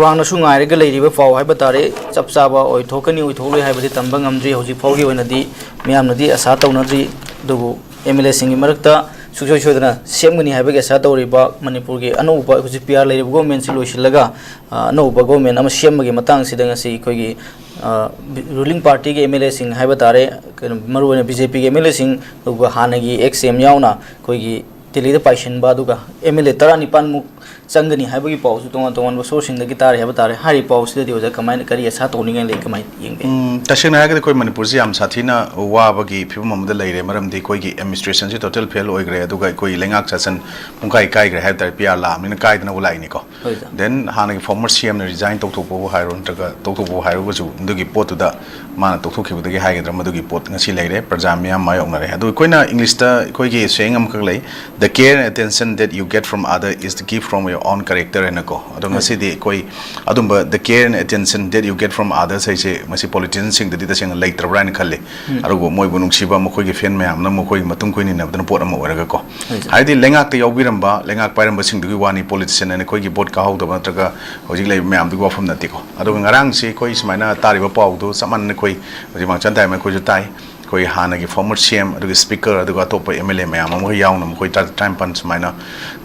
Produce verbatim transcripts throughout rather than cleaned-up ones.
ꯈꯧꯔꯥꯡꯅꯁꯨ ꯉꯥꯏꯔꯒ ꯂꯩꯔꯤꯕ ꯄꯥꯎ ꯍꯥꯏꯕ ꯇꯥꯔꯦ꯫ ꯆꯞ ꯆꯥꯕ ꯑꯣꯏꯊꯣꯛꯀꯅꯤ ꯑꯣꯏꯊꯣꯛꯂꯣꯏ ꯍꯥꯏꯕꯗꯤ ꯇꯝꯕ ꯉꯝꯗ꯭ꯔꯤ꯫ ꯍꯧꯖꯤꯛ ꯐꯥꯎꯒꯤ ꯑꯣꯏꯅꯗꯤ ꯃꯤꯌꯥꯝꯅꯗꯤ ꯑꯁꯥ ꯇꯧꯅꯗ꯭ꯔꯤ꯫ ꯑꯗꯨꯕꯨ ꯑꯦꯝ ꯑꯦꯜ ꯑꯦꯁꯤꯡꯒꯤ ꯃꯔꯛꯇ ꯁꯨꯡꯁꯣꯏ ꯁꯣꯏꯗꯅ ꯁꯦꯝꯒꯅꯤ ꯍꯥꯏꯕꯒꯤ ꯑꯁꯥ ꯇꯧꯔꯤꯕ ꯃꯅꯤꯄꯨꯔꯒꯤ ꯑꯅꯧꯕ ꯍꯧꯖꯤꯛ ꯄꯤ ꯑꯥꯔ ꯂꯩꯔꯤꯕ ꯒꯣꯔꯃꯦꯟꯁꯤ ꯂꯣꯏꯁꯤꯜꯂꯒ, ꯑ, ꯑꯅꯧꯕ ꯒꯣꯔꯃꯦꯟ ꯑꯃ ꯁꯦꯝꯕꯒꯤ ꯃꯇꯥꯡꯁꯤꯗ ꯉꯁꯤ ꯑꯩꯈꯣꯏꯒꯤ, ꯑ, ꯔꯨꯂꯤꯡ ꯄꯥꯔꯇꯤꯒꯤ ꯑꯦꯝ ꯑꯦꯜ ꯑꯦꯁꯤꯡ ꯍꯥꯏꯕ ꯇꯥꯔꯦ, ꯀꯩꯅꯣ, ꯃꯔꯨꯑꯣꯏꯅ ꯕꯤ ꯖꯦ ꯄꯤꯒꯤ ꯑꯦꯝ ꯑꯦꯜ ꯑꯦꯁꯤꯡ, ꯑꯗꯨꯒ ꯍꯥꯟꯅꯒꯤ ꯑꯦꯛꯁ ꯁꯤ ꯑꯦꯝ ꯌꯥꯎꯅ ꯑꯩꯈꯣꯏꯒꯤ ꯗꯤꯜꯂꯤꯗ ꯄꯥꯏꯁꯤꯟꯕ, ꯑꯗꯨꯒ ꯑꯦꯝ ꯑꯦꯜ ꯑꯦ ꯇꯔꯥꯅꯤꯄꯥꯟꯃꯨꯛ ꯆꯪꯒꯅꯤ ꯍꯥꯏꯕꯒꯤ ꯄꯥꯎꯁꯨ ꯇꯣꯉꯥꯟ ꯇꯣꯉꯥꯟꯕ ꯁꯣꯔꯁꯁꯤꯡꯗꯒꯤ ꯇꯥꯔꯦ ꯍꯥꯏꯕ ꯇꯥꯔꯦ꯫ ꯍꯥꯏꯔꯤꯕ ꯄꯥꯎꯁꯤꯗꯗꯤ ꯑꯣꯖꯥ ꯀꯃꯥꯏꯅ, ꯀꯔꯤ ꯑꯁꯥ ꯇꯧꯅꯤꯡꯉꯥꯏ ꯂꯩ, ꯀꯃꯥꯏꯅ ꯌꯦꯡꯕꯤ? ꯎꯝ, ꯇꯁꯦꯡꯅ ꯍꯥꯏꯔꯒꯗꯤ ꯑꯩꯈꯣꯏ ꯃꯅꯤꯄꯨꯔꯁꯤ ꯌꯥꯝ ꯁꯥꯊꯤꯅ ꯋꯥꯕꯒꯤ ꯐꯤꯕꯝ ꯑꯃꯗ ꯂꯩꯔꯦ꯫ ꯃꯔꯝꯗꯤ ꯑꯩꯈꯣꯏꯒꯤ ꯑꯦꯗꯃꯤꯅꯤꯁꯇ꯭ꯔꯦꯁꯟꯁꯤ ꯇꯣꯇꯦꯜ ꯐꯦꯜ ꯑꯣꯏꯈ꯭ꯔꯦ, ꯑꯗꯨꯒ ꯑꯩꯈꯣꯏ ꯂꯩꯉꯥꯛ ꯁꯥꯁꯟ ꯄꯨꯡꯀꯥꯏ ꯀꯥꯏꯈ꯭ꯔꯦ ꯍꯥꯏꯕ ꯇꯥꯔꯦ꯫ ꯄꯤ ꯑꯥꯔ ꯂꯥꯛꯑꯕꯅꯤꯅ ꯀꯥꯏꯗꯅꯕꯨ ꯂꯥꯛꯏꯅꯤꯀꯣ꯫ ꯍꯣꯏ, ꯁꯥꯔ꯫ ꯗꯦꯟ ꯍꯥꯟꯅꯒꯤ ꯐꯣꯔꯃꯔ ꯁꯤ ꯑꯦꯝꯅ ꯔꯤꯖꯥꯏꯟ ꯇꯧꯊꯣꯛꯄꯕꯨ ꯍꯥꯏꯔꯣ, ꯅꯠꯇ꯭ꯔꯒ ꯇꯧꯊꯣꯛꯄꯕꯨ ꯍꯥꯏꯔꯒꯁꯨ, ꯑꯗꯨꯒꯤ ꯄꯣꯠꯇꯨꯗ ꯃꯥꯅ ꯇꯧꯊꯣꯛꯈꯤꯕꯗꯒꯤ ꯍꯥꯏꯒꯗ꯭ꯔꯥ, ꯃꯗꯨꯒꯤ ꯄꯣꯠ ꯉꯁꯤ ꯂꯩꯔꯦ, ꯄ꯭ꯔꯖꯥ ꯃꯤꯌꯥꯝ ꯃꯥꯌꯣꯛꯅꯔꯦ꯫ ꯑꯗꯨ ꯑꯩꯈꯣꯏꯅ ꯏꯪꯂꯤꯁꯇ ꯑꯩꯈꯣꯏꯒꯤ ꯁꯦꯌꯤꯡ ꯑꯃꯈꯛ ꯂꯩ, "The care and attention that you get from other is the gift from your own character" ꯍꯥꯏꯅꯀꯣ꯫ ꯑꯗꯣ ꯎꯝ꯫ ꯉꯁꯤꯗꯤ ꯑꯩꯈꯣꯏ ꯑꯗꯨꯝꯕ "the care and attention that you get from others" ꯍꯥꯏꯁꯦ ꯃꯁꯤ ꯄꯣꯂꯤꯇꯤꯁꯤꯌꯟꯁꯤꯡꯗꯗꯤ ꯇꯁꯦꯡꯅ ꯂꯩꯇ꯭ꯔꯕ꯭ꯔꯥ ꯍꯥꯏꯅ ꯈꯜꯂꯤ꯫ ꯎꯝ꯫ ꯑꯗꯨꯕꯨ ꯃꯣꯏꯕꯨ ꯅꯨꯡꯁꯤꯕ, ꯃꯈꯣꯏꯒꯤ ꯐꯦꯟ ꯃꯌꯥꯝꯅ ꯃꯈꯣꯏꯒꯤ ꯃꯇꯨꯡ ꯀꯣꯏꯅꯅꯕꯗꯅ ꯄꯣꯠ ꯑꯃ ꯑꯣꯏꯔꯒꯀꯣ꯫ ꯍꯣꯏ, ꯁꯥꯔ꯫ ꯍꯥꯏꯗꯤ ꯂꯩꯉꯥꯛꯇ ꯌꯥꯎꯕꯤꯔꯝꯕ, ꯂꯩꯉꯥꯛ ꯄꯥꯏꯔꯝꯕꯁꯤꯡꯗꯨꯒꯤ ꯋꯥꯅꯤ, ꯄꯣꯂꯤꯇꯤꯁꯤꯌꯟ ꯍꯥꯏꯅ ꯑꯩꯈꯣꯏꯒꯤ ꯚꯣꯠ ꯀꯥꯍꯧꯗꯕ ꯅꯠꯇ꯭ꯔꯒ ꯍꯧꯖꯤꯛ ꯂꯩꯔꯤꯕ ꯃꯌꯥꯝꯗꯨꯒꯤ ꯋꯥꯐꯝ ꯅꯠꯇꯦꯀꯣ꯫ ꯑꯗꯨꯒ ꯉꯔꯥꯡꯁꯤ ꯑꯩꯈꯣꯏ ꯁꯨꯃꯥꯏꯅ ꯇꯥꯔꯤꯕ ꯄꯥꯎꯗꯨ ꯆꯞ ꯃꯥꯟꯅꯅ ꯑꯩꯈꯣꯏ ꯍꯧꯖꯤꯛ ꯃꯥꯡꯆꯟ ꯇꯥꯏꯃ ꯑꯩꯈꯣꯏꯁꯨ ꯇꯥꯏ꯫ ꯑꯩꯈꯣꯏ ꯍꯥꯟꯅꯒꯤ ꯐꯣꯔꯃꯔ ꯁꯤ ꯑꯦꯝ, ꯑꯗꯨꯒ ꯁ꯭ꯄꯤꯀꯔ, ꯑꯗꯨꯒ ꯑꯇꯣꯞꯄ ꯑꯦꯝ ꯑꯦꯜ ꯑꯦ ꯃꯌꯥꯝ ꯑꯃꯒ ꯌꯥꯎꯅ ꯃꯈꯣꯏ ꯇꯔꯥ, ꯇꯔꯥꯅꯤꯄꯥꯟ ꯁꯨꯃꯥꯏꯅ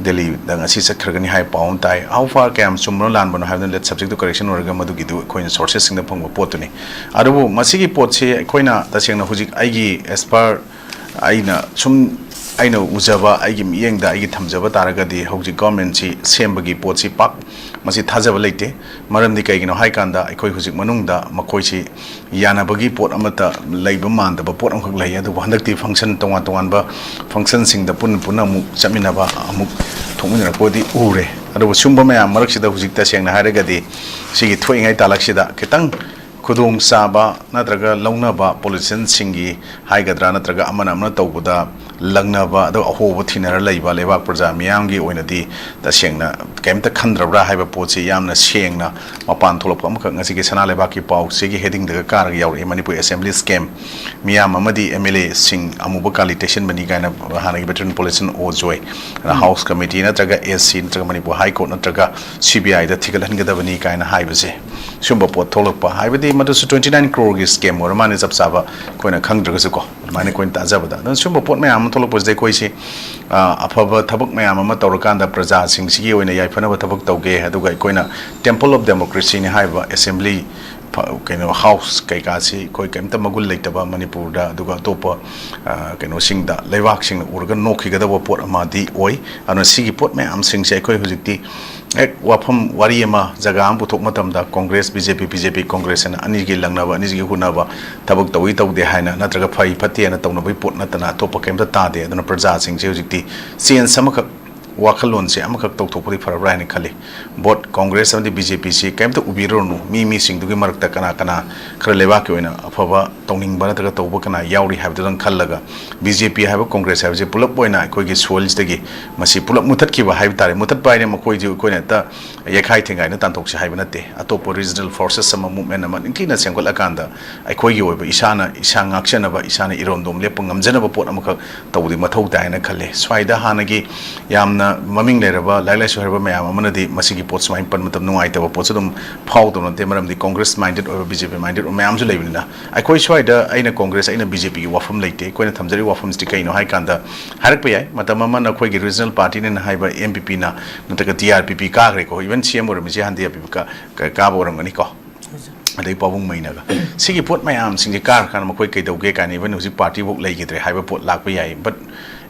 ꯗꯦꯜꯂꯤꯗ ꯉꯁꯤ ꯆꯠꯈ꯭ꯔꯒꯅꯤ ꯍꯥꯏꯕ ꯄꯥꯎ ꯑꯃ ꯇꯥꯏ꯫ How far, ꯀꯌꯥꯝ ꯆꯨꯝꯕꯅꯣ ꯂꯥꯟꯕꯅꯣ ꯍꯥꯏꯕꯗꯨꯅ let subject to correction ꯑꯣꯏꯔꯒ ꯃꯗꯨꯒꯤꯗꯨ ꯑꯩꯈꯣꯏꯅ ꯁꯣꯔꯁꯦꯁꯁꯤꯡꯗ ꯐꯪꯕ ꯄꯣꯠꯇꯨꯅꯤ꯫ ꯑꯗꯨꯕꯨ ꯃꯁꯤꯒꯤ ꯄꯣꯠꯁꯤ ꯑꯩꯈꯣꯏꯅ ꯇꯁꯦꯡꯅ ꯍꯧꯖꯤꯛ ꯑꯩꯒꯤ as per ꯑꯩꯅ ꯁꯨꯝ ꯑꯩꯅ ꯎꯖꯕ, ꯑꯩꯒꯤ ꯃꯤꯠꯌꯦꯡꯗ ꯑꯩꯒꯤ ꯊꯝꯖꯕ ꯇꯥꯔꯒꯗꯤ ꯍꯧꯖꯤꯛ ꯒꯣꯔꯃꯦꯟꯁꯤ ꯁꯦꯝꯕꯒꯤ ꯄꯣꯠꯁꯤ ꯄꯥꯛ ꯃꯁꯤ ꯊꯥꯖꯕ ꯂꯩꯇꯦ꯫ ꯃꯔꯝꯗꯤ ꯀꯩꯒꯤꯅꯣ ꯍꯥꯏꯀꯥꯟꯗ ꯑꯩꯈꯣꯏ ꯍꯧꯖꯤꯛ ꯃꯅꯨꯡꯗ ꯃꯈꯣꯏꯁꯤ ꯌꯥꯅꯕꯒꯤ ꯄꯣꯠ ꯑꯃꯠꯇ ꯂꯩꯕ ꯃꯥꯟꯗꯕ ꯄꯣꯠ ꯑꯃꯈꯛ ꯂꯩ꯫ ꯑꯗꯨꯕꯨ ꯍꯟꯗꯛꯇꯤ ꯐꯪꯁꯟ ꯇꯣꯉꯥꯟ ꯇꯣꯉꯥꯟꯕ ꯐꯪꯁꯟꯁꯤꯡꯗ ꯄꯨꯟꯅ ꯄꯨꯟꯅ ꯑꯃꯨꯛ ꯆꯠꯃꯤꯟꯅꯕ ꯑꯃꯨꯛ ꯊꯣꯛꯃꯤꯟꯅꯔꯛꯄꯗꯤ ꯎꯔꯦ꯫ ꯑꯗꯨꯕꯨ ꯁꯨꯝꯕ ꯃꯌꯥꯝ ꯃꯔꯛꯁꯤꯗ ꯍꯧꯖꯤꯛ ꯇꯁꯦꯡꯅ ꯍꯥꯏꯔꯒꯗꯤ ꯁꯤꯒꯤ ꯊꯣꯛꯏꯉꯩ ꯇꯥꯂꯛꯁꯤꯗ ꯈꯤꯇꯪ ꯈꯨꯗꯣꯡꯆꯥꯕ ꯅꯠꯇ꯭ꯔꯒ ꯂꯧꯅꯕ ꯄꯣꯂꯤꯇꯤꯁꯤꯌꯟꯁꯤꯡꯒꯤ ꯍꯥꯏꯒꯗ꯭ꯔꯥ, ꯅꯠꯇ꯭ꯔꯒ ꯑꯃꯅ ꯑꯃꯅ ꯇꯧꯕꯗ ꯂꯪꯅꯕ, ꯑꯗꯨꯒ ꯑꯍꯣꯕ ꯊꯤꯅꯔ ꯂꯩꯕ ꯂꯩꯕꯥꯛ ꯄ꯭ꯔꯖꯥ ꯃꯤꯌꯥꯝꯒꯤ ꯑꯣꯏꯅꯗꯤ ꯇꯁꯦꯡꯅ ꯀꯩꯝꯇ ꯈꯟꯗ꯭ꯔꯕ꯭ꯔꯥ ꯍꯥꯏꯕ ꯄꯣꯠꯁꯤ ꯌꯥꯝꯅ ꯁꯦꯡꯅ ꯃꯄꯥꯟ ꯊꯣꯛꯂꯛꯄ ꯑꯃꯈꯛ ꯉꯁꯤꯒꯤ ꯁꯅꯥ ꯂꯩꯕꯥꯛꯀꯤ ꯄꯥꯎꯆꯦꯒꯤ ꯍꯦꯗꯤꯡꯗꯒ ꯀꯥꯔꯒ ꯌꯥꯎꯔꯛꯏ꯫ ꯃꯅꯤꯄꯨꯔ ꯑꯦꯁꯦꯝꯕ꯭ꯂꯤ ꯁ꯭ꯀꯦꯝ, ꯃꯤꯌꯥꯝ ꯑꯃꯗꯤ ꯑꯦꯝ ꯑꯦꯜ ꯑꯦꯁꯤꯡ ꯑꯃꯨꯕ ꯀꯥꯂꯤ ꯇꯩꯁꯤꯟꯕꯅꯤ ꯀꯥꯏꯅ ꯍꯥꯟꯅꯒꯤ ꯚꯦꯇꯔꯟ ꯄꯣꯂꯤꯇꯤꯁꯤꯌꯟ ꯑꯣ ꯖꯣꯏ ꯍꯥꯎꯁ ꯀꯃꯤꯇꯤ ꯅꯠꯇ꯭ꯔꯒ ꯑꯦꯁ ꯁꯤ ꯅꯠꯇ꯭ꯔꯒ ꯃꯅꯤꯄꯨꯔ ꯍꯥꯏ ꯀꯣꯔꯠ ꯅꯠꯇ꯭ꯔꯒ ꯁꯤ ꯕꯤ ꯑꯥꯏꯗ ꯊꯤꯒꯠꯍꯟꯒꯗꯕꯅꯤ ꯀꯥꯏꯅ ꯍꯥꯏꯕꯁꯦ, ꯁꯤꯒꯨꯝꯕ ꯄꯣꯠ ꯊꯣꯛꯂꯛꯄ ꯍꯥꯏꯕꯗꯤ ꯃꯗꯨꯁꯨ ꯇ꯭ꯋꯦꯟꯇꯤ ꯅꯥꯏꯟ ꯀ꯭ꯔꯣꯔꯒꯤ ꯁ꯭ꯀꯦꯝ ꯑꯣꯏꯔ ꯃꯥꯜꯂꯦ, ꯆꯞ ꯆꯥꯕ ꯑꯩꯈꯣꯏꯅ ꯈꯪꯗ꯭ꯔꯒꯁꯨꯀꯣ, ꯑꯗꯨꯃꯥꯏꯅ ꯑꯩꯈꯣꯏꯅ ꯇꯥꯖꯕꯗ꯫ ꯑꯗꯨꯅ ꯁꯤꯒꯨꯝꯕ ꯄꯣꯠ ꯃꯌꯥꯝ ꯑꯃ ꯊꯣꯛꯂꯛꯄꯁꯤꯗ ꯑꯩꯈꯣꯏꯁꯤ, ꯑ, ꯑꯐꯕ ꯊꯕꯛ ꯃꯌꯥꯝ ꯑꯃ ꯇꯧꯔꯀꯥꯟꯗ ꯄ꯭ꯔꯖꯥꯁꯤꯡꯁꯤꯒꯤ ꯑꯣꯏꯅ ꯌꯥꯏꯐꯅꯕ ꯊꯕꯛ ꯇꯧꯒꯦ, ꯑꯗꯨꯒ ꯑꯩꯈꯣꯏꯅ ꯇꯦꯝꯄꯜ ꯑꯣꯐ ꯗꯦꯃꯣꯀ꯭ꯔꯦꯁꯤꯅꯤ ꯍꯥꯏꯔꯤꯕ ꯑꯦꯁꯦꯝꯕ꯭ꯂꯤ ꯐ-, ꯀꯩꯅꯣ, ꯍꯥꯎꯁ ꯀꯩꯀꯥꯁꯤ ꯑꯩꯈꯣꯏ ꯀꯩꯝꯇ ꯃꯒꯨꯟ ꯂꯩꯇꯕ ꯃꯅꯤꯄꯨꯔꯗ, ꯑꯗꯨꯒ ꯑꯇꯣꯞꯄ, ꯑ, ꯀꯩꯅꯣꯁꯤꯡꯗ, ꯂꯩꯕꯥꯛꯁꯤꯡꯅ ꯎꯔꯒ ꯅꯣꯛꯈꯤꯒꯗꯕ ꯄꯣꯠ ꯑꯃꯗꯤ ꯑꯣꯏ꯫ ꯑꯗꯨꯅ ꯁꯤꯒꯤ ꯄꯣꯠ ꯃꯌꯥꯝꯁꯤꯡꯁꯦ ꯑꯩꯈꯣꯏ ꯍꯧꯖꯤꯛꯇꯤ ꯍꯦꯛ ꯋꯥꯐꯝ ꯋꯥꯔꯤ ꯑꯃ ꯖꯒꯥ ꯑꯃ ꯄꯨꯊꯣꯛ ꯃꯇꯝꯗ ꯀꯣꯡꯒ꯭ꯔꯦꯁ, ꯕꯤ ꯖꯦ ꯄꯤ, ꯕꯤ ꯖꯦ ꯄꯤ, ꯀꯣꯡꯒ꯭ꯔꯦꯁ ꯍꯥꯏꯅ ꯑꯅꯤꯒꯤ ꯂꯪꯅꯕ, ꯑꯅꯤꯁꯤꯒꯤ ꯍꯨꯟꯅꯕ, ꯊꯕꯛ ꯇꯧꯏ ꯇꯧꯗꯦ ꯍꯥꯏꯅ ꯅꯠꯇ꯭ꯔꯒ ꯐꯩ ꯐꯠꯇꯦ ꯍꯥꯏꯅ ꯇꯧꯅꯕꯒꯤ ꯄꯣꯠ ꯅꯠꯇꯅ ꯑꯇꯣꯞꯄ ꯀꯩꯝꯇ ꯇꯥꯗꯦ꯫ ꯑꯗꯨꯅ ꯄ꯭ꯔꯖꯥꯁꯤꯡꯁꯦ ꯍꯧꯖꯤꯛꯇꯤ ꯆꯦꯟꯖ ꯑꯃꯈꯛ, ꯋꯥꯈꯜꯂꯣꯟꯁꯦ ꯑꯃꯈꯛ ꯇꯧꯊꯣꯛꯄꯗꯤ ꯐꯔꯕ꯭ꯔꯥ ꯍꯥꯏꯅ ꯈꯜꯂꯤ꯫ ꯚꯣꯠ ꯀꯣꯡꯒ꯭ꯔꯦꯁ ꯑꯃꯗꯤ ꯕꯤ ꯖꯦ ꯄꯤꯁꯤ ꯀꯩꯝꯇ ꯎꯕꯤꯔꯨꯔꯅꯨ꯫ ꯃꯤ ꯃꯤꯁꯤꯡꯗꯨꯒꯤ ꯃꯔꯛꯇ ꯀꯅꯥ ꯀꯅꯥ ꯈꯔ ꯂꯩꯕꯥꯛꯀꯤ ꯑꯣꯏꯅ ꯑꯐꯕ ꯇꯧꯅꯤꯡꯕ ꯅꯠꯇ꯭ꯔꯒ ꯇꯧꯕ ꯀꯅꯥ ꯌꯥꯎꯔꯤ ꯍꯥꯏꯕꯗꯨꯗꯪ ꯈꯜꯂꯒ, ꯕꯤ ꯖꯦ ꯄꯤ ꯍꯥꯏꯕ ꯀꯣꯡꯒ꯭ꯔꯦꯁ ꯍꯥꯏꯕꯁꯤ ꯄꯨꯂꯞ ꯑꯣꯏꯅ ꯑꯩꯈꯣꯏꯒꯤ ꯁꯣꯏꯜꯁꯤꯗꯒꯤ ꯃꯁꯤ ꯄꯨꯂꯞ ꯃꯨꯊꯠꯈꯤꯕ ꯍꯥꯏꯕ ꯇꯥꯔꯦ꯫ ꯃꯨꯊꯠꯄ ꯍꯥꯏꯅ ꯃꯈꯣꯏꯁꯤ ꯑꯩꯈꯣꯏꯅ ꯍꯦꯛꯇ ꯌꯩꯈꯥꯏ ꯊꯦꯡꯒꯥꯏꯅ ꯇꯥꯟꯊꯣꯛꯁꯤ ꯍꯥꯏꯕ ꯅꯠꯇꯦ꯫ ꯑꯇꯣꯞꯄ ꯔꯤꯖꯅꯦꯜ ꯐꯣꯔꯁꯦꯁ ꯑꯃ, ꯃꯨꯞꯃꯦꯟ ꯑꯃ ꯅꯤꯡꯊꯤꯅ ꯁꯦꯝꯒꯠꯂꯀꯥꯟꯗ ꯑꯩꯈꯣꯏꯒꯤ ꯑꯣꯏꯕ ꯏꯁꯥꯅ ꯏꯁꯥ ꯉꯥꯛꯆꯅꯕ, ꯏꯁꯥꯅ ꯏꯔꯣꯟꯗꯣꯝ ꯂꯦꯞꯄ ꯉꯝꯖꯅꯕ ꯄꯣꯠ ꯑꯃꯈꯛ ꯇꯧꯕꯗꯤ ꯃꯊꯧ ꯇꯥꯏ ꯍꯥꯏꯅ ꯈꯜꯂꯤ꯫ ꯁ꯭ꯋꯥꯏꯗ ꯍꯥꯟꯅꯒꯤ ꯌꯥꯝꯅ ꯃꯃꯤꯡ ꯂꯩꯔꯕ, ꯂꯥꯏꯔꯤꯛ ꯂꯥꯏꯁꯨ ꯍꯩꯔꯕ ꯃꯌꯥꯝ ꯑꯃꯅꯗꯤ ꯃꯁꯤꯒꯤ ꯄꯣꯠ ꯁꯨꯃꯥꯏꯅ ꯄꯟꯕ ꯃꯇꯝ ꯅꯨꯡꯉꯥꯏꯇꯕ ꯄꯣꯠꯁꯨ ꯑꯗꯨꯝ ꯐꯥꯎꯗꯕ ꯅꯠꯇꯦ, ꯃꯔꯝꯗꯤ ꯀꯣꯡꯒ꯭ꯔꯦꯁ ꯃꯥꯏꯟꯗꯦꯠ ꯑꯣꯏꯕ, ꯕꯤ ꯖꯦ ꯄꯤ ꯃꯥꯏꯟꯗꯦꯠ ꯑꯣꯏꯕ ꯃꯌꯥꯝꯁꯨ ꯂꯩꯕꯅꯤꯅ꯫ ꯑꯩꯈꯣꯏ ꯁ꯭ꯋꯥꯏꯗ ꯑꯩꯅ ꯀꯣꯡꯒ꯭ꯔꯦꯁ, ꯑꯩꯅ ꯕꯤ ꯖꯦ ꯄꯤꯒꯤ ꯋꯥꯐꯝ ꯂꯩꯇꯦ꯫ ꯑꯩꯈꯣꯏꯅ ꯊꯝꯖꯔꯤꯕ ꯋꯥꯐꯝꯁꯤꯗꯤ ꯀꯩꯅꯣ ꯍꯥꯏ ꯀꯥꯟꯗ, ꯍꯥꯏꯔꯛꯄ ꯌꯥꯏ, ꯃꯇꯝ ꯑꯃ ꯅꯈꯣꯏꯒꯤ ꯔꯤꯖꯅꯦꯜ ꯄꯥꯔꯇꯤꯅꯦꯅ ꯍꯥꯏꯕ ꯑꯦꯝ ꯄꯤ ꯄꯤꯅ ꯅꯠꯇ꯭ꯔꯒ ꯇꯤ ꯑꯥꯔ ꯄꯤ ꯄꯤ ꯀꯥꯈ꯭ꯔꯦꯀꯣ, ꯏꯚꯟ ꯁꯤ ꯑꯦꯝ ꯑꯣꯏꯔꯝꯃꯤꯁꯦ ꯍꯥꯟꯗꯤ ꯑꯄꯤꯕ ꯀꯥ-, ꯀꯥ-, ꯀꯥꯕ ꯑꯣꯏꯔꯝꯒꯅꯤꯀꯣ꯫ ꯑꯗꯩ ꯄꯥꯕꯨꯡ ꯃꯩꯅꯒ꯫ ꯁꯤꯒꯤ ꯄꯣꯠ ꯃꯌꯥꯝꯁꯤꯡꯁꯦ ꯀꯥꯔꯀꯥꯟꯗ ꯃꯈꯣꯏ ꯀꯩꯗꯧꯒꯦ ꯀꯥꯏꯅ, ꯏꯚꯟ ꯍꯧꯖꯤꯛ ꯄꯥꯔꯇꯤꯐꯥꯎ ꯂꯩꯈꯤꯗ꯭ꯔꯦ ꯍꯥꯏꯕ ꯄꯣꯠ ꯂꯥꯛꯄ ꯌꯥꯏ꯫ ꯕꯠ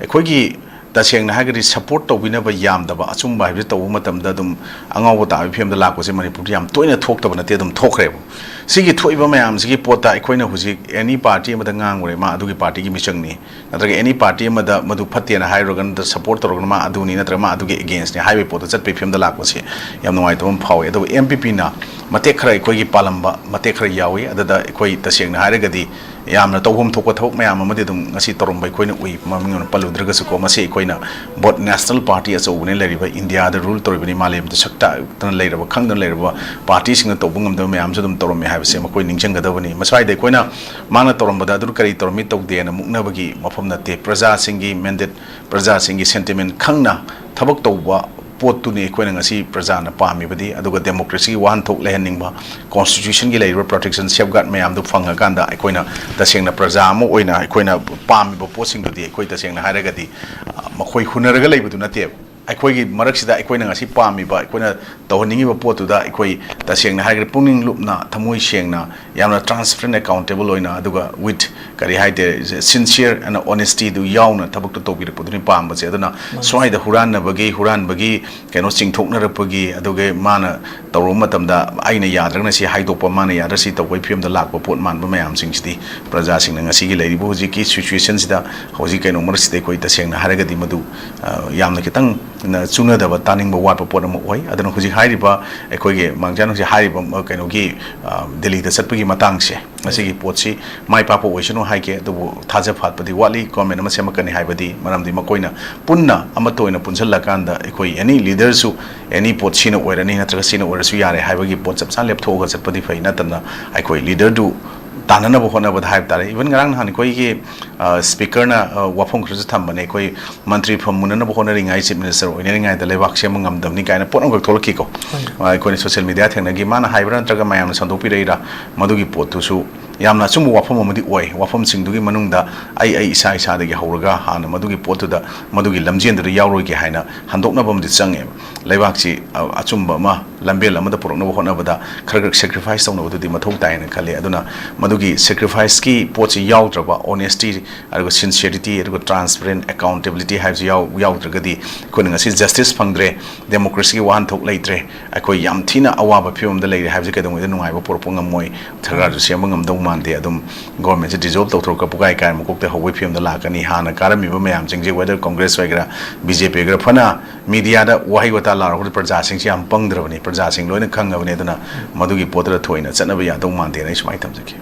ꯑꯩꯈꯣꯏꯒꯤ ꯇꯁꯦꯡꯅ ꯍꯥꯏꯔꯒꯗꯤ ꯁꯞꯄꯣꯔꯠ ꯇꯧꯕꯤꯅꯕ ꯌꯥꯝꯗꯕ, ꯑꯆꯨꯝꯕ ꯍꯥꯏꯕꯁꯤ ꯇꯧꯕ ꯃꯇꯝꯗ ꯑꯗꯨꯝ ꯑꯉꯥꯎꯕ ꯇꯥꯕꯒꯤ ꯐꯤꯕꯝꯗ ꯂꯥꯛꯄꯁꯦ ꯃꯅꯤꯄꯨꯔꯗ ꯌꯥꯝ ꯇꯣꯏꯅ ꯊꯣꯛꯇꯕ ꯅꯠꯇꯦ, ꯑꯗꯨꯝ ꯊꯣꯛꯈ꯭ꯔꯦꯕ꯫ ꯁꯤꯒꯤ ꯊꯣꯛꯏꯕ ꯃꯌꯥꯝꯁꯤꯒꯤ ꯄꯣꯠꯇ ꯑꯩꯈꯣꯏꯅ ꯍꯧꯖꯤꯛ ꯑꯦꯅꯤ ꯄꯥꯔꯇꯤ ꯑꯃꯗ ꯉꯥꯡꯉꯨꯔꯦ, ꯃꯥ ꯑꯗꯨꯒꯤ ꯄꯥꯔꯇꯤꯒꯤ ꯃꯤꯆꯪꯅꯤ, ꯅꯠꯇ꯭ꯔꯒ ꯑꯦꯅꯤ ꯄꯥꯔꯇꯤ ꯑꯃꯗ ꯃꯗꯨ ꯐꯠꯇꯦꯅ ꯍꯥꯏꯔꯨꯔꯒ, ꯅꯠꯇ꯭ꯔꯒ ꯁꯞꯄꯣꯔꯠ ꯇꯧꯔꯒꯅ ꯃꯥ ꯑꯗꯨꯅꯤ, ꯅꯠꯇ꯭ꯔꯒ ꯃꯥ ꯑꯗꯨꯒꯤ ꯑꯦꯒꯦꯟꯁꯅꯤ ꯍꯥꯏꯕꯒꯤ ꯄꯣꯠꯇ ꯆꯠꯄꯒꯤ ꯐꯤꯕꯝꯗ ꯂꯥꯛꯄꯁꯦ ꯌꯥꯝ ꯅꯨꯡꯉꯥꯏꯇꯕ ꯑꯃ ꯐꯥꯎꯏ꯫ ꯑꯗꯨꯕꯨ ꯑꯦꯝ ꯄꯤ ꯄꯤꯅ ꯃꯇꯦꯛ ꯈꯔ ꯑꯩꯈꯣꯏꯒꯤ ꯄꯥꯜꯂꯝꯕ ꯃꯇꯦꯛ ꯈꯔ ꯌꯥꯎꯏ꯫ ꯑꯗꯨꯗ ꯑꯩꯈꯣꯏ ꯇꯁꯦꯡꯅ ꯍꯥꯏꯔꯒꯗꯤ ꯌꯥꯝꯅ ꯇꯧꯐꯝ ꯊꯣꯛꯄ ꯊꯕꯛ ꯃꯌꯥꯝ ꯑꯃꯗꯤ ꯑꯗꯨꯝ ꯉꯁꯤ ꯇꯧꯔꯝꯕ ꯑꯩꯈꯣꯏꯅ ꯎꯏ꯫ ꯃꯃꯤꯡ ꯑꯣꯏꯅ ꯄꯜꯂꯨꯗ꯭ꯔꯒꯁꯨꯀꯣ, ꯃꯁꯤ ꯑꯩꯈꯣꯏꯅ both national party ꯑꯆꯧꯕꯅꯤ ꯂꯩꯔꯤꯕ, ꯏꯟꯗꯤꯌꯥꯗ rule ꯇꯧꯔꯤꯕꯅꯤ, ꯃꯥꯂꯦꯝꯗ ꯁꯛ ꯇꯥꯛꯇꯅ ꯂꯩꯔꯕ, ꯈꯪꯗꯅ ꯂꯩꯔꯕ partyꯁꯤꯡꯅ ꯇꯧꯕ ꯉꯝꯗꯕ ꯃꯌꯥꯝꯁꯨ ꯑꯗꯨꯝ ꯇꯧꯔꯝꯃꯦ ꯍꯥꯏꯕꯁꯦ ꯃꯈꯣꯏ ꯅꯤꯡꯁꯤꯡꯒꯗꯕꯅꯤ꯫ ꯃꯁ꯭ꯋꯥꯏꯗ ꯑꯩꯈꯣꯏꯅ ꯃꯥꯅ ꯇꯧꯔꯝꯕꯗ ꯑꯗꯨ ꯀꯔꯤ ꯇꯧꯔꯝꯃꯤ ꯇꯧꯗꯦꯅ ꯃꯨꯛꯅꯕꯒꯤ ꯃꯐꯝ ꯅꯠꯇꯦ꯫ ꯄ꯭ꯔꯖꯥꯁꯤꯡꯒꯤ mandate, ꯄ꯭ꯔꯖꯥꯁꯤꯡꯒꯤ sentiment ꯈꯪꯅ ꯊꯕꯛ ꯇꯧꯕ ꯄꯣꯠꯇꯨꯅꯤ ꯑꯩꯈꯣꯏꯅ ꯉꯁꯤ ꯄ꯭ꯔꯖꯥꯅ ꯄꯥꯝꯃꯤꯕꯗꯤ꯫ ꯑꯗꯨꯒ democracyꯒꯤ ꯋꯥꯍꯟꯊꯣꯛ ꯂꯩꯍꯟꯅꯤꯡꯕ, constitutionꯒꯤ ꯂꯩꯔꯤꯕ protection, safeguard ꯃꯌꯥꯝꯗꯨ ꯐꯪꯉꯀꯥꯟꯗ ꯑꯩꯈꯣꯏꯅ ꯇꯁꯦꯡꯅ ꯄ꯭ꯔꯖꯥ ꯑꯃ ꯑꯣꯏꯅ ꯑꯩꯈꯣꯏꯅ ꯄꯥꯝꯃꯤꯕ ꯄꯣꯠꯁꯤꯡꯗꯨꯗꯤ ꯑꯩꯈꯣꯏ ꯇꯁꯦꯡꯅ ꯍꯥꯏꯔꯒꯗꯤ, ꯑ, ꯃꯈꯣꯏ ꯍꯨꯟꯅꯔꯒ ꯂꯩꯕꯗꯨ ꯅꯠꯇꯦꯕ꯫ ꯑꯩꯈꯣꯏꯒꯤ ꯃꯔꯛꯁꯤꯗ ꯑꯩꯈꯣꯏꯅ ꯉꯁꯤ ꯄꯥꯝꯃꯤꯕ, ꯑꯩꯈꯣꯏꯅ ꯇꯧꯍꯟꯅꯤꯡꯉꯤꯕ ꯄꯣꯠꯇꯨꯗ ꯑꯩꯈꯣꯏ ꯇꯁꯦꯡꯅ ꯍꯥꯏꯔꯒꯗꯤ ꯄꯨꯛꯅꯤꯡ ꯂꯨꯞꯅ, ꯊꯃꯣꯏ ꯁꯦꯡꯅ, ꯌꯥꯝꯅ transparent, accountable ꯑꯣꯏꯅ, ꯑꯗꯨꯒ with ꯀꯔꯤ ꯍꯥꯏꯇꯥꯔꯦ, sincerity and honestyꯗꯨ ꯌꯥꯎꯅ ꯊꯕꯛꯇꯨ ꯇꯧꯕꯤꯔꯛꯄꯗꯨꯅꯤ ꯄꯥꯝꯕꯁꯦ꯫ ꯑꯗꯨꯅ ꯃꯥꯅꯤ꯫ ꯁ꯭ꯋꯥꯏꯗ ꯍꯨꯔꯥꯟꯅꯕꯒꯤ, ꯍꯨꯔꯥꯟꯕꯒꯤ ꯀꯩꯅꯣ ꯆꯤꯡꯊꯣꯛꯅꯔꯛꯄꯒꯤ, ꯑꯗꯨꯒ ꯃꯥꯅ ꯇꯧꯔꯨꯕ ꯃꯇꯝꯗ ꯑꯩꯅ ꯌꯥꯗ꯭ꯔꯒꯅ ꯁꯤ ꯍꯥꯏꯗꯣꯛꯄ, ꯃꯥꯅ ꯌꯥꯗ꯭ꯔꯒ ꯁꯤ ꯇꯧꯕꯒꯤ ꯐꯤꯕꯝꯗ ꯂꯥꯛꯄ ꯄꯣꯠ ꯃꯥꯟꯕ ꯃꯌꯥꯝꯁꯤꯡꯁꯤꯗꯤ ꯄ꯭ꯔꯖꯥꯁꯤꯡꯅ ꯉꯁꯤꯒꯤ ꯂꯩꯔꯤꯕ ꯍꯧꯖꯤꯛꯀꯤ situationꯁꯤꯗ, ꯍꯧꯖꯤꯛ ꯀꯩꯅꯣ ꯃꯔꯛꯁꯤꯗ ꯑꯩꯈꯣꯏ ꯇꯁꯦꯡꯅ ꯍꯥꯏꯔꯒꯗꯤ ꯃꯗꯨ, ꯑ, ꯌꯥꯝꯅ ꯈꯤꯇꯪ ꯆꯨꯅꯗꯕ, ꯇꯥꯅꯤꯡꯕ ꯋꯥꯠꯄ ꯄꯣꯠ ꯑꯃ ꯑꯣꯏ꯫ ꯑꯗꯨꯅ ꯍꯧꯖꯤꯛ ꯍꯥꯏꯔꯤꯕ ꯑꯩꯈꯣꯏꯒꯤ ꯃꯥꯡꯖꯥꯟ ꯍꯧꯖꯤꯛ ꯍꯥꯏꯔꯤꯕ, ꯑ, ꯀꯩꯅꯣꯒꯤ, ꯑ, ꯗꯦꯜꯂꯤꯗ ꯆꯠꯄꯒꯤ ꯃꯇꯥꯡꯁꯦ, ꯃꯁꯤꯒꯤ ꯄꯣꯠꯁꯤ ꯃꯥꯏ ꯄꯥꯛꯄ ꯑꯣꯏꯁꯅꯨ ꯍꯥꯏꯒꯦ, ꯑꯗꯨꯕꯨ ꯊꯥꯖ ꯐꯥꯠꯄꯗꯤ ꯋꯥꯠꯂꯤ꯫ Government ꯑꯃ ꯁꯦꯝꯃꯛꯀꯅꯤ ꯍꯥꯏꯕꯗꯤ, ꯃꯔꯝꯗꯤ ꯃꯈꯣꯏꯅ ꯄꯨꯟꯅ ꯑꯃꯠꯇ ꯑꯣꯏꯅ ꯄꯨꯟꯁꯤꯜꯂꯀꯥꯟꯗ ꯑꯩꯈꯣꯏ any leaderꯁꯨ any ꯄꯣꯠ ꯁꯤꯅ ꯑꯣꯏꯔꯅꯤ ꯅꯠꯇ꯭ꯔꯒ ꯁꯤꯅ ꯑꯣꯏꯔꯁꯨ ꯌꯥꯔꯦ ꯍꯥꯏꯕꯒꯤ ꯄꯣꯠ ꯆꯞ ꯆꯥꯅ ꯂꯦꯞꯊꯣꯛꯑꯒ ꯆꯠꯄꯗꯤ ꯐꯩ, ꯅꯠꯇꯅ ꯑꯩꯈꯣꯏ leaderꯗꯨ ꯇꯥꯟꯅꯅꯕ ꯍꯣꯠꯅꯕꯗ ꯍꯥꯏꯕ ꯇꯥꯔꯦ꯫ Even ꯉꯔꯥꯡ ꯅꯍꯥꯟ ꯑꯩꯈꯣꯏꯒꯤ, ꯑ, speakerꯅ, ꯑ, ꯋꯥꯐꯝ ꯈꯔꯁꯨ ꯊꯝꯕꯅꯦ, ꯑꯩꯈꯣꯏ ꯃꯟꯇ꯭ꯔꯤ ꯐꯝ ꯃꯨꯟꯅꯅꯕ ꯍꯣꯠꯅꯔꯤꯉꯩ, chief minister ꯑꯣꯏꯅꯔꯤꯉꯩꯗ ꯂꯩꯕꯥꯛ ꯁꯦꯝꯕ ꯉꯝꯗꯕꯅꯤ ꯀꯥꯏꯅ ꯄꯣꯠ ꯑꯃꯈꯛ ꯊꯣꯛꯂꯛꯈꯤꯀꯣ꯫ ꯍꯣꯏ꯫ ꯑ, ꯑꯩꯈꯣꯏꯅ social media ꯊꯦꯡꯅꯈꯤ꯫ ꯃꯥꯅ ꯍꯥꯏꯕ꯭ꯔꯥ ꯅꯠꯇ꯭ꯔꯒ ꯃꯌꯥꯝꯅ ꯁꯟꯗꯣꯛꯄꯤꯔꯛꯏꯔꯥ? ꯃꯗꯨꯒꯤ ꯄꯣꯠꯇꯨꯁꯨ ꯌꯥꯝꯅ ꯑꯆꯨꯝꯕ ꯋꯥꯐꯝ ꯑꯃꯗꯤ ꯑꯣꯏ꯫ ꯋꯥꯐꯝꯁꯤꯡꯗꯨꯒꯤ ꯃꯅꯨꯡꯗ ꯑꯩ, ꯑꯩ ꯏꯁꯥ ꯏꯁꯥꯗꯒꯤ ꯍꯧꯔꯒ ꯍꯥꯟꯅ ꯃꯗꯨꯒꯤ ꯄꯣꯠꯇꯨꯗ, ꯃꯗꯨꯒꯤ ꯂꯝꯖꯦꯟꯗꯨꯗ ꯌꯥꯎꯔꯣꯏꯒꯦ ꯍꯥꯏꯅ ꯍꯟꯗꯣꯛꯅꯕ ꯑꯃꯗꯤ ꯆꯪꯉꯦꯕ꯫ ꯂꯩꯕꯥꯛꯁꯤ, ꯑ, ꯑꯆꯨꯝꯕ ꯑꯃ, ꯂꯝꯕꯦꯜ ꯑꯃꯗ ꯄꯨꯔꯛꯅꯕ ꯍꯣꯠꯅꯕꯗ ꯈꯔ ꯈꯔ sacrifice ꯇꯧꯅꯕꯗꯨꯗꯤ ꯃꯊꯧ ꯇꯥꯏꯅ ꯈꯜꯂꯤ꯫ ꯑꯗꯨꯅ ꯃꯗꯨꯒꯤ sacrificeꯀꯤ ꯄꯣꯠꯁꯤ ꯌꯥꯎꯗ꯭ꯔꯕ, honesty, ꯑꯗꯨꯒ sincerity, ꯑꯗꯨꯒ transparent, accountability ꯍꯥꯏꯕꯁꯤ ꯌꯥꯎ-, ꯌꯥꯎꯗ꯭ꯔꯒꯗꯤ ꯑꯩꯈꯣꯏꯅ ꯉꯁꯤ justice ꯐꯪꯗ꯭ꯔꯦ, democracyꯒꯤ ꯋꯥꯍꯟꯊꯣꯛ ꯂꯩꯇ꯭ꯔꯦ, ꯑꯩꯈꯣꯏ ꯌꯥꯝ ꯊꯤꯅ ꯑꯋꯥꯕ ꯐꯤꯕꯝꯗ ꯂꯩꯔꯦ ꯍꯥꯏꯕꯁꯤ ꯀꯩꯗꯧꯉꯩꯗ ꯅꯨꯡꯉꯥꯏꯕ ꯄꯨꯔꯛꯄ ꯉꯝꯃꯣꯏ꯫ ꯁꯔꯀꯥꯔꯁꯨ ꯁꯦꯝꯕ ꯉꯝꯗꯧ ꯃꯥꯟꯗꯦ꯫ ꯑꯗꯨꯝ governmentꯁꯦ dissolve ꯇꯧꯊꯣꯛꯑꯒ ꯄꯨꯀꯥꯏ ꯀꯥꯏꯔ ꯃꯀꯣꯛꯇ ꯍꯧꯕꯒꯤ ꯐꯤꯕꯝꯗ ꯂꯥꯛꯀꯅꯤ꯫ ꯍꯥꯟꯅ ꯀꯥꯔꯝꯃꯤꯕ ꯃꯌꯥꯝꯁꯤꯡꯁꯦ, whether Congress ꯑꯣꯏꯒꯦꯔꯥ, BJP ꯑꯣꯏꯒꯦꯔꯥ, ꯐꯅ mediaꯗ ꯋꯥꯍꯩ ꯋꯥꯇꯥ ꯂꯥꯎꯔꯛꯄꯗ ꯄ꯭ꯔꯖꯥꯁꯤꯡꯁꯤ ꯌꯥꯝ ꯄꯪꯗ꯭ꯔꯕꯅꯤ, ꯄ꯭ꯔꯖꯥꯁꯤꯡ ꯂꯣꯏꯅ ꯈꯪꯉꯕꯅꯤ꯫ ꯑꯗꯨꯅ ꯃꯗꯨꯒꯤ ꯄꯣꯠꯇꯨꯗ ꯊꯣꯏꯅ ꯆꯠꯅꯕ ꯌꯥꯗꯧ ꯃꯥꯟꯗꯦꯅ ꯑꯩ ꯁꯨꯃꯥꯏꯅ ꯊꯝꯖꯒꯦ꯫